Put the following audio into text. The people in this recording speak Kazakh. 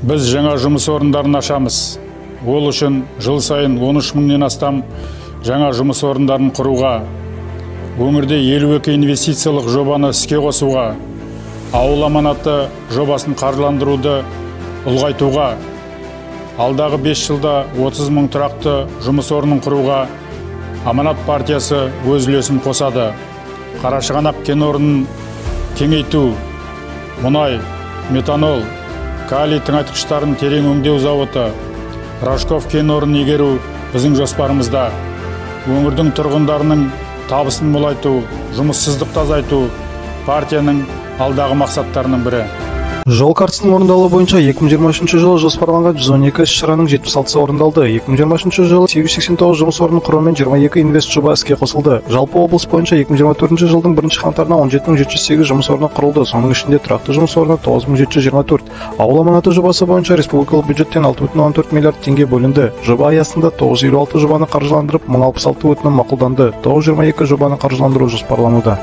Біз жаңа жұмыс орындарын ашамыз. Ол үшін жыл сайын 13 мыңнан астам жаңа жұмыс орындарын құруға, өңірде 52 инвестициялық жобаны іске қосуға, ауыл аманаты жобасын қаржыландыруды ұлғайтуға, алдағы 5 жылда 30 мың тұрақты жұмыс орнын құруға Аманат партиясы өз үлесін қосады. Қарашығанақ кен орнын кеңейту, мұнай, метанол, калий тыңайтқыштарын терең өңдеу зауыты, Рожков кен орнын игеру біздің жоспарымызда. Өңірдің тұрғындарының табысын молайту, жұмыссыздықты азайту партияның алдағы мақсаттарының бірі. Жол картасының орындалуы бойынша 2023 жылы жоспарланған 112 іс-шараның 76-сы орындалды. 2023 жылы 889 жұмыс орнын құрумен 22 инвест жоба іске қосылды. Жалпы облыс бойынша 2024 жылдың бірінші қаңтарына 17708 жұмыс орны құрылды. Соның ішінде тұрақты жұмыс орны 9724. Ауыл аманаты жобасы бойынша республикалық бюджеттен 6,4 миллиард теңге бөлінді. Жоба аясында 956 жобаны қаржыландырып, 1066 өтінім мақұлданды. 922 жобаны қаржыландыру жоспарлануда.